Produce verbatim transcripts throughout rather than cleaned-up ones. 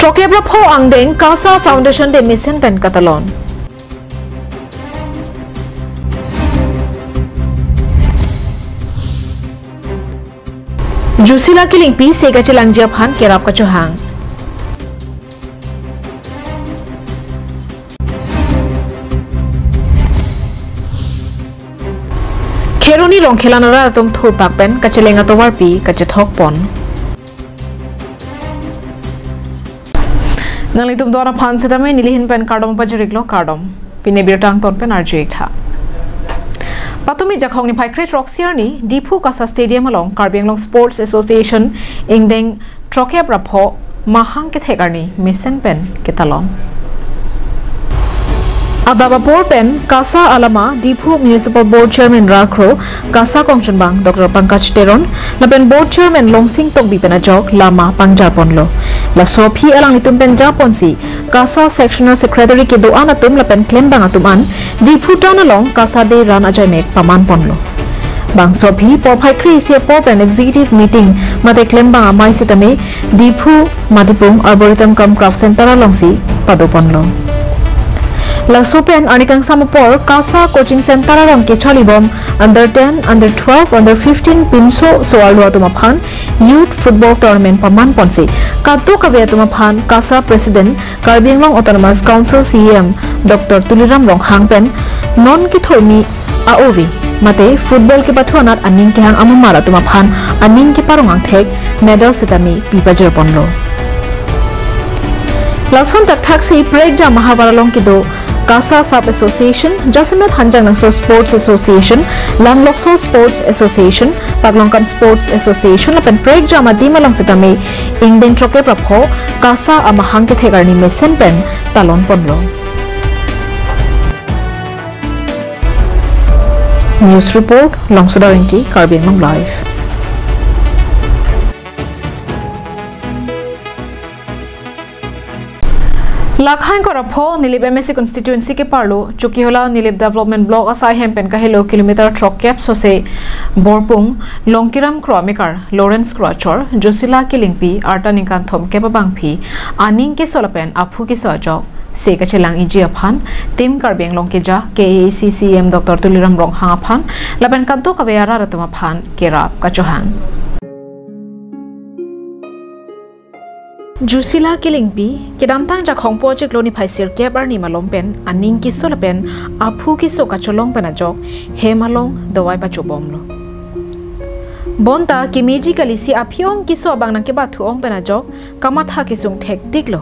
Throkkep ra pho angdeng KASA Foundation Day mesen pen katalon. Jusila Kilingpi se kachelangji aphan kerap kachohang. Kheroni Rongkhelan arat atum thurpak pen kacheleng atovarpi kachethok pon. Nanglitum don aphan setame nelihin pen kardom pajiriklo, kardom. Pini birta angton pen arju-ik tha. Patumi Jakhong niphai kre-throksi arni Diphu KASA Stadium along Karbi Anglong Sports Association ingdeng throkkep ra pho mahang kethek arni mesen pen ketalon. Adap apor pen KASA alama Diphu Municipal Board Chairman Rakro KASA kongchunbang Doctor Pankaj Teron lapen Board Chairman Longsing Tokbi pen ajok lama pangjar ponlo. Laso aphi alanglitum pen japonsi KASA Sectional Secretary kedo-an atum lapen klembang atum an Diphu town along KASA Day run ajaimek paman ponlo. Bangso aphi porphai kre-isi apor pen executive meeting mate klembang amei sitame Diphu Matipung Arboretum cum Craft Center alongsi pado ponlo. Laso pen arni kangsam apor KASA coaching center along kecharlibom under ten, under twelve, under fifteen pinso so-arlo atum aphan youth football tournament paman ponsi kadokave atum aphan KASA President Karbi Anglong Autonomous Council C E M Doctor Tuliram Ronghang pen non kethormi a-ove mate football kepathu anat aning kehang amumar atum aphan aning keparong angthek medal sitame pi pajir ponlo. Lason thakthaksi prekjam ahavar along kedo KASA Sub Association, jasemet Hanjangnangso Sports Association, Langlokso Sports Association, Paklongkam Sports Association lapen prekjam adim along sitame ingdeng throkkep ra pho KASA amahang kethek arni mesen pen talon ponlo. News report, Longsodar Ingti, Karbi Anglong Live. Lakha ingkoi ra pho Nilip M A C constituency keparlo Chokihola Nilip Development Block asai hem pen kahelo kilometer throkkep sose Borpung Longkiram Kro amekar Lawrence Kro achor Josila Kilingpi arta ningkan thomkep abangpi aning keso lapen aphu keso ajok se kachelang-iji aphan Team Karbi Anglong keja K A A C C E M Doctor Tuliram Ronghang aphan lapen kadokave arat atum aphan kerap kachohang. Josila Kilingpi, kedamtang Jakhong po chiklo niphai sirkep arni malom pen aning keso lapen aphu keso kacholong pen ajok hem along dawai pachobomlo. Bonta kemeji kalisi aphi-ong keso abang nangkebathu-ong pen ajok kamatha kesung thektiklo.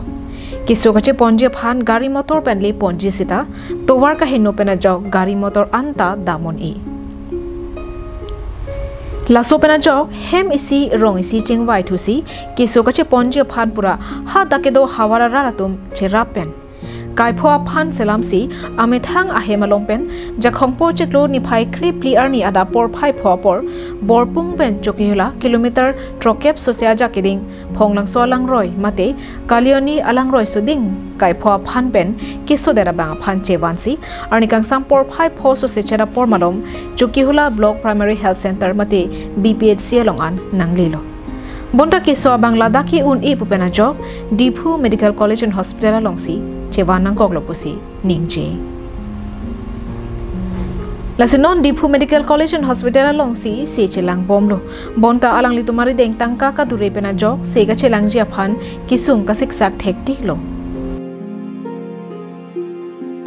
Keso kacheponji aphan gari motor pen leponji sita tovar kaheno pen ajok gari motor anta dam un-e. Laso pen ajok hem isi rong isi chingvai thusi keso kacheponji aphan pura hadak kedo havar arat atum cherap pen kaipho aphan selamsi amethang ahem along pen Jakhong po chiklo niphai krephli arni adap porphai pho apor Borpung pen Chokihola kilometer throkkep sose ajak keding Phonglangso alangroi mate Kalioni alangroi soding kaipho aphan pen kesodet abang aphan chevansi arni kangsam porphai pho sose cherap apor malom Chokihola Block Primary Health Center mate B P H C along an nanglelo. Bonta keso abang ladak ke-un-e pu pen ajok Diphu Medical College and Hospital alongsi chevan nangkoklo pusi ningje. Lasi non Diphu Medical College and Hospital alongsi se chelangbomlo. Bonta alanglitum arideng tangka kadure pen ajok se kachelangji aphan kesung kasiksak thektiklo.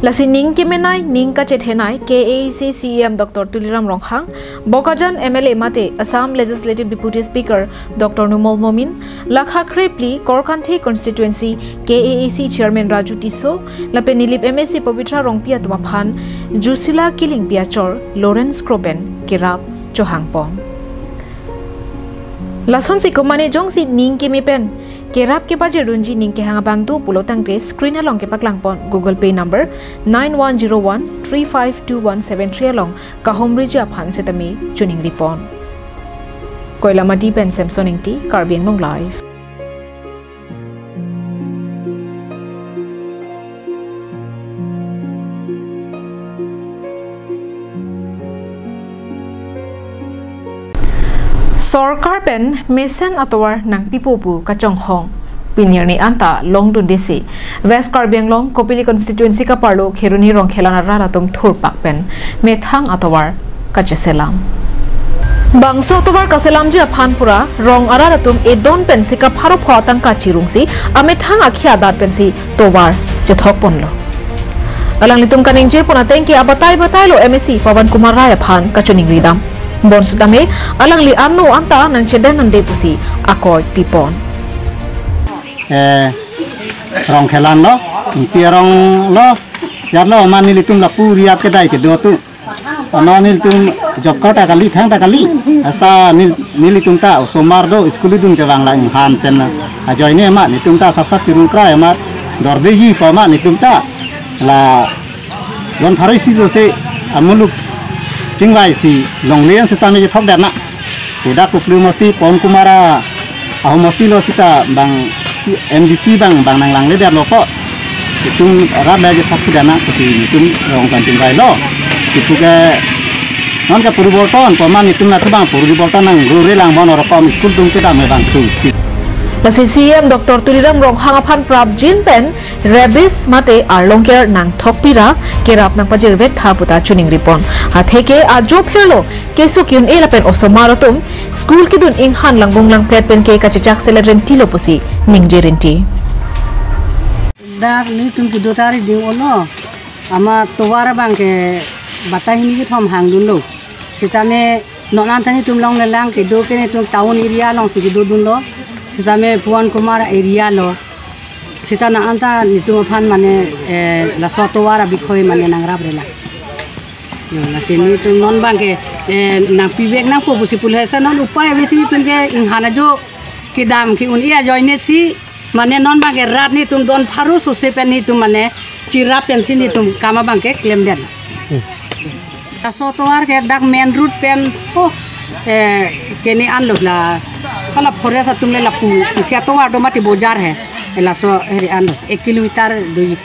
Lasi ning kemenei, ning kachethenei K A A C C E M Doctor Tuliram Ronghang, Bokajan M L A mate Assam Legislative Deputy Speaker Doctor Numal Momin, Lakha krephli Korkanthi Constituency K A A C Chairman Raju Tisso, lapen Nilip M A C Pabitra Rongpi atum aphan Josila Kilingpi achor Lawrence Kro pen kerap chohangpon. Lasonsi komatne jongsi ning keme pen kerap kepajir dunji ning kehang abang do pulo tangte screen along kepaklangpon Google Pay number nine one zero one three five two one seven three along kahomriji aphan setame choningripon. Koilamati pen Samson Ingti, Karbi Anglong Live. Sorkar pen mesen atovar nangpipo pu kachonghong. Pini arni anta longdundesi West Karbi Anglong Kopili constituency kaparlo Kheroni Rongkhelan arat atum thurpak pen methang atovar kacheselam. Bangso atovar kaselamji aphan pura rong arat atum edon pensi kapharo pho atangka chirungsi amethang akhei adat pensi tovar chethok ponlo. Alanglitum kaningje pon ateng ke abatai batailo M A C Pawan Kumar Rai aphan kachiningri dam. Bonsitame alangli arno anta nangchedeng ande pusi akoi pipon. Eh, Rongkhelan lo, Ingpi arong lo, yat lo, ma nelitum lapu riap kedai kedo tu. Ano nelitum job card ta kali, thang ta kali. Hasta nel-, nelitum ta osomar do, school dun kevang la inghan pen. Ajoine ma nelitum ta sap sap tirung krai ma, dordeji pa ma nelitum ta. La don pharo isi jose amuluk chingvaisi longle an sitame thok dan na. Kodak Kopili homosti Pawan Kumar a, ahomosti lo sita bang si M D C bang, bang nanglangle detlo ko. Itum rat le jethak si dan na, kosi itum rong kan chingvailo. Itum ke non ke poriborton, komat itum na thu bang poriborton nang rure lang bon oro kom school tum kedam bang su. Lasi C E M Doctor Tuliram Ronghang aphan prapjin pen rabies mate arlong ker nangthok pira kerap nangpajirvet tha puta chiningri pon. Atheke ajo phirlo keso ki-un-e lapen osomar atum school kedun inghan langbung langplet pen ke kachechak selet renti lo pusi ningje renti. Dak nelitum kedo tari ding ono, amat tovar abang ke batai hini kethom hangdunlo. Sitame non anta nelitum longlelang kedo ke nelitum town area alongsi kedodunlo. Sitame Pawan Kumar area lo. Sita non anta nelitum aphan mane, eh, laso tovar abikhoi mane nangrap rela. Yo, lasi nelitum non bang ke, eh, nangpivek nangpo pusi pulo hesa non upai avesi nelitum ke inghan ajo kedam ke-un-e ajoine si mane non bang ke rat nelitum don pharo sose pen nelitum mane chirap pensi nelitum kam abang ke klem den. Hmm. Laso tovar ke dak main road pen, oh, eh, kene anlo la, hala forest atum le lapu, isi atovar do mati bojar he, laso heri anlo, ek kilometer do.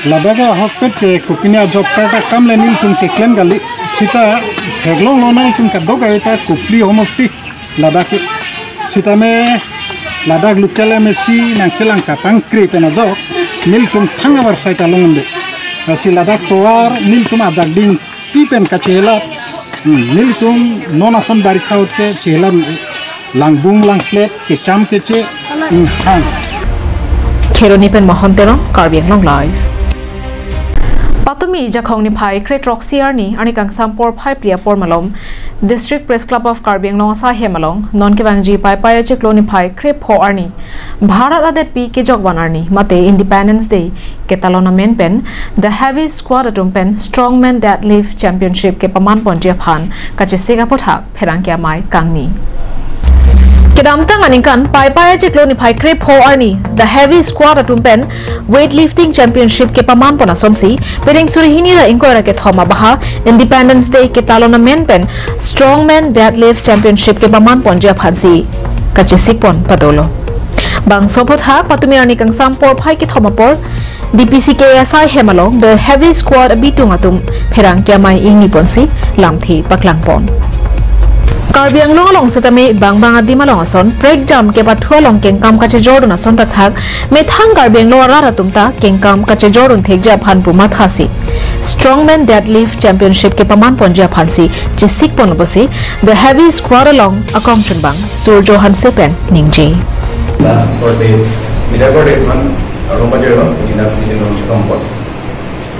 Ladak ahokpet ke kopine a-job card akam le nelitum keklem kali, sita theklonglo nangtum kadokave ta Kopili homosti ladak ke. Sitame ladak local M A C nangkelang kapangkri pen ajok nelitum thang abar sai ta longde. Lasi ladak tovar nelitum ajak ding pi pen kachelat. Hmm, nelitum non ason barikha ahut ke chelat, langbung langplet kecham keche inghan. Kheroni pen Mohon Teron, Karbi Anglong Live. Patumi Jakhong niphai kre throksi arni, arni kangsam porphai phli apor malom, District Press Club of Karbi Anglong asai hem along non kevangji Paipai achiklo niphai kre pho arni Bharat adetpi kejok van arni mate Independence Day ketalon amen pen The Heavy Squad atum pen Strongman Deadlift Championship kepaman ponji aphan kachesik aphuthak pherangke amei kangni. Kedamtang aningkan Paipai achiklo niphai kre pho arni The Heavy Squad atum pen Weightlifting Championship kepaman pon asonsi pining suri hini ra ingkoi ra kethom abaha Independence Day ketalon amen pen Strongman Deadlift Championship kepaman ponji aphansi kachesik pon padolo. Bangso aphuthak patumi arni kangsam porphai kethom apor D P C K asai hem along The Heavy Squad abitung atum pherangke amei ingni ponsi lamthe paklang pon. Karbi Anglong along setame bang bang adim along ason prekjam kepathu along kengkam kachejordun ason thakthak methang Karbi Anglong arat atum ta kengkam kachejordun thekji aphan pu mathasi Strongman Deadlift Championship kepaman ponji aphansi chesik pon pusi The Heavy Squad along akongchunbang Surjo Hanse pen ningje. Lah, korte, mida korte man, arong pajer lo, jina pini nong tongkot.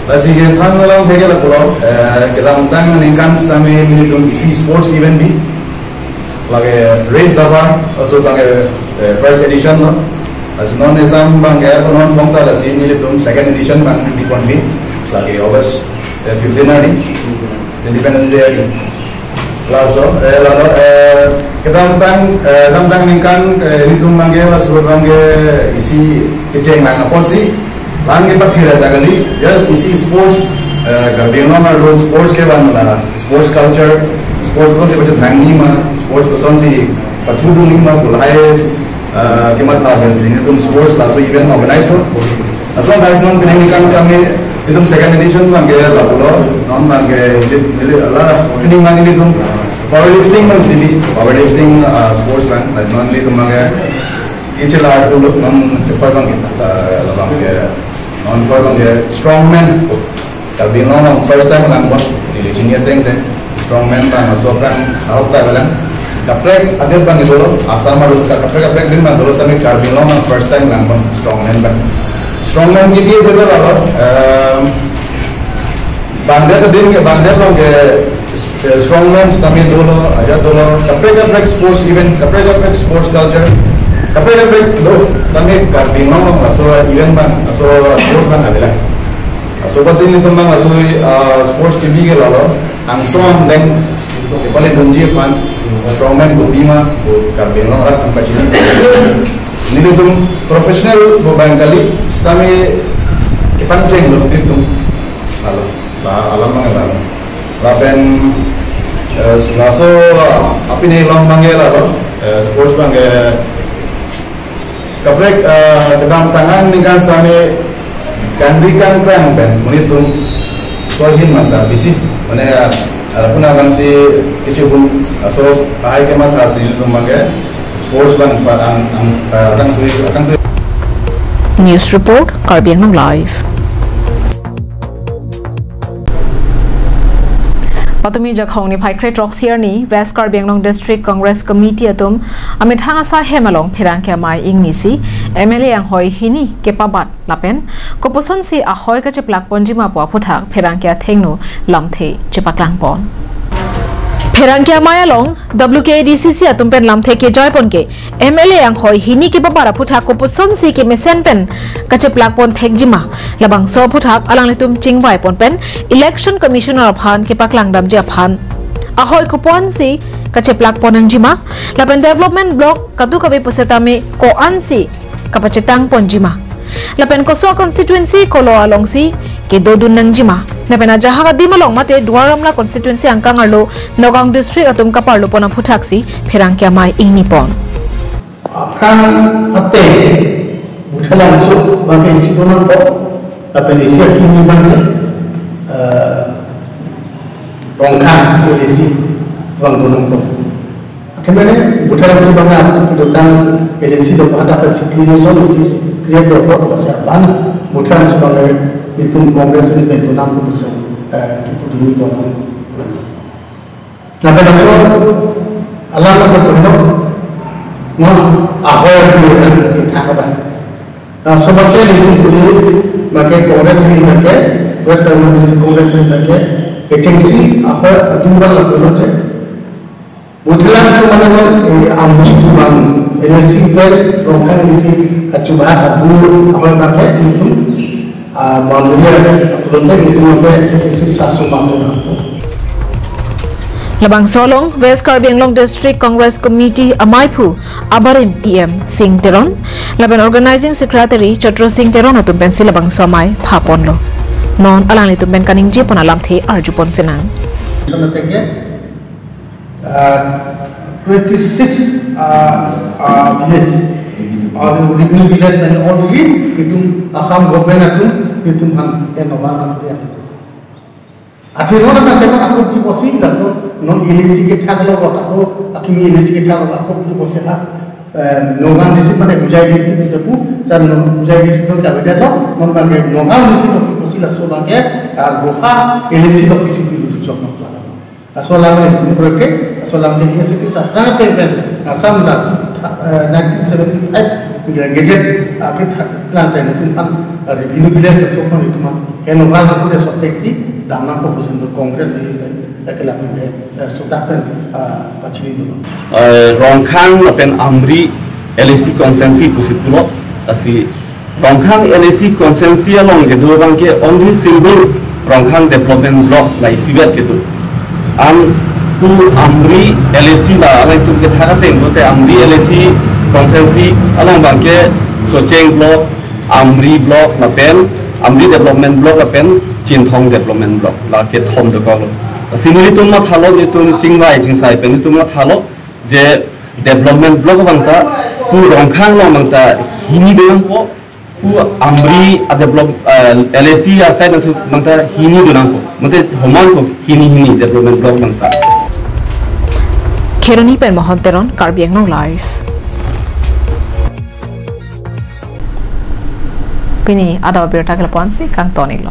Lasi kethang alam theke lapulo, eh, kedamtang aningkan setame nelitum isi sports event bi. Lake race dabar, also lake, eh, first edition lo. Lasi non esam bang ke, non bongta lasi nelitum second edition bang di konbi. Lake August, eh, fifteen arni, Independence Day arni. Laso, eh, lalo, eh, kedamtang, eh, kedamtang aningkan, eh, nelitum bang ke, laso bang ke isi kecheng lang apotsi, lang ke paphira ta kali, just isi sports, eh, Karbi Anglong arlo sports ke bang la, sports culture, sports ko se baca thangni ma, sports kosonsi pathudunni ma, kulai, eh, kematha pensi nelitum sports laso event organize lo. Laso organize non pining aningkan kami, nelitum second edition bang ke lapulo, non bang ke, neli, neli, la, pining bang nelitum powerlifting bang sini, powerlifting, eh, sports bang, non nelitum bang ke, Ichila dulu non kepoi bang kita, eh, labang ke, non kepoi bang ke strongman. Karbi Anglong first time lang bang, di sini ateng teng. Strongman bang, so kan, ahok ta balang. Kaprek adet bang dolo, Assam aru ka kaprek kaprek din bang dolo, sami Karbi Anglong first time lang bang, strongman bang. Strongman ke dia juga lah, eh, bang dia ke din ke, bang dia bang ke, eh, strongman sami dolo, aja dolo, kaprek kaprek sports event, kaprek kaprek sports culture, kaprek kaprek do, sami Karbi Anglong laso event bang, laso sports bang adalah. Laso pasi nelitum bang laso, eh, sports ke bigel lalo, angsong deng, kepali dunji aphan, strongman ko bima, ko Karbi Anglong rat angka chini. Nelitum professional ko bang kali, sami kepangcheng lo nelitum. Lalo. La alam bang lalo. Lapen, eh, laso apini long bang lalo, eh, sports bang ke kaprek, eh, kedamtang aningkan sami kangri kangkrang pen, monit atum sohin masa bisi. Mane, eh, puna bang si kisi pun, eh, so, kahai kematha si nelitum bang ke sports bang pa ang, ang, eh, ang tui, ang tui. News report, Karbi Anglong Live. Patumi Jakhong niphai kre throksi arni West Karbi Anglong District Congress Committee atum amethang asai hem along pherangke amei ingnisi M L A anghoi hini kepabat lapen kopuson si ahoi kacheplak ponjima pu aphuthak pherangke athengno lamthe chepaklang pon. Pherangke amei along W K A D C C atum pen lamthe kejai pon ke M L A anghoi hini kepabat aphuthak kopuson si kemesen pen kacheplak pon thekjima, labangso aphuthak alanglitum chingvai pon pen Election Commissioner aphan kepaklang damji aphan. Ahoi kopuson si kacheplak pon nangjima, lapen development block kadokave pusitame ko-an si kapachetang ponjima. Lapen koso constituency kolo alongsi kedodun nangjima. Lapen ajahak adim along mate Duar Amla constituency angkang arlo Nagaon district atum kaparlo pon aphuthak si pherangke amei ingni pon. Aphrang ate Buthalangso bang ke isi do nangpo, lapen isi akimi bang ke, eh, Rongkhang L A C bang do nangpo. Akhirnya Buthalangso bang ke dotang L A C do pada pen si creation isi create do, lasi abang Buthalangso bang ke nelitum Congress ni pen do nangpo pusi, eh, kipuduni do nang. Lapen laso alam atum puno, non ahoi atum kethak abang. Laso bang ke nelitum pudi bang ke Congress ni bang ke, West Karbi Anglong District Congress ni bang ke, kechengsi ahoi atum bang lapulo je. Buthalangso mane non, eh, Amri pu bang, L A C pen, Rongkhang L A C kachobak atum ahoi bang ke nelitum, ah, boundary atum pulote nelitum bang ke kechengsi sasu bang. Labangso along West Karbi Anglong District Congress Committee ameiphu abarim E M Sing Teron, lapen Organizing Secretary Chatro Sing Teron atum pensi labangso amei pha ponlo. Non alanglitum pen kaningje pon alamthe arju pon sinang. Sana teke, ah, twenty-six, ah, ah, village, ah, revenue village na already itum Assam government atum itum han enobar na. Athe non akan tengok ako ki posi laso, non L A C kethak lo ako, akimi L A C kethak lo ako ki posi ha, eh, Nagaon district mane Hojai district itu pu, sa non Hojai district lo kya beda lo, non bang Nagaon district lo ki posi laso bang ke, ah, Roha L A C lo kisi pi itu chok lo. Laso alam ni proyek, laso alam ni S T sa prang teng pen, Assam la, eh, nineteen seventy-five gazette, ah, kethak lang teng itum han, ah, revenue village laso aphan itum han. Henobar lapu de so taxi, dam nangpo pusi Congress ni pen, eh, kelak pen, eh, sudak pen, ah, pachini dulu. Eh, Rongkhang lapen Amri L A C constituency pusi pulo, lasi Rongkhang L A C constituency along kedo bang ke only single Rongkhang development block la isivet kedo. An pu Amri L A C la alangtum kethak ateng pote Amri L A C constituency along bang ke Socheng block, Amri block lapen Amri development block lapen Chinthong development block la kethom dokok lo. Lasi nelitum mathalo, nelitum chingvai chingsai pen nelitum mathalo je development block bang ta pu Rongkhang along bang ta hini do nangpo, pu Amri a develop, eh, L A C a side nangtu bang ta hini do nangpo. Mate homan po hini hini development block bang ta. Kheroni pen Mohon Teron, Karbi Anglong Live. Pini adap abirta ke lapu-ansi kangton iklo.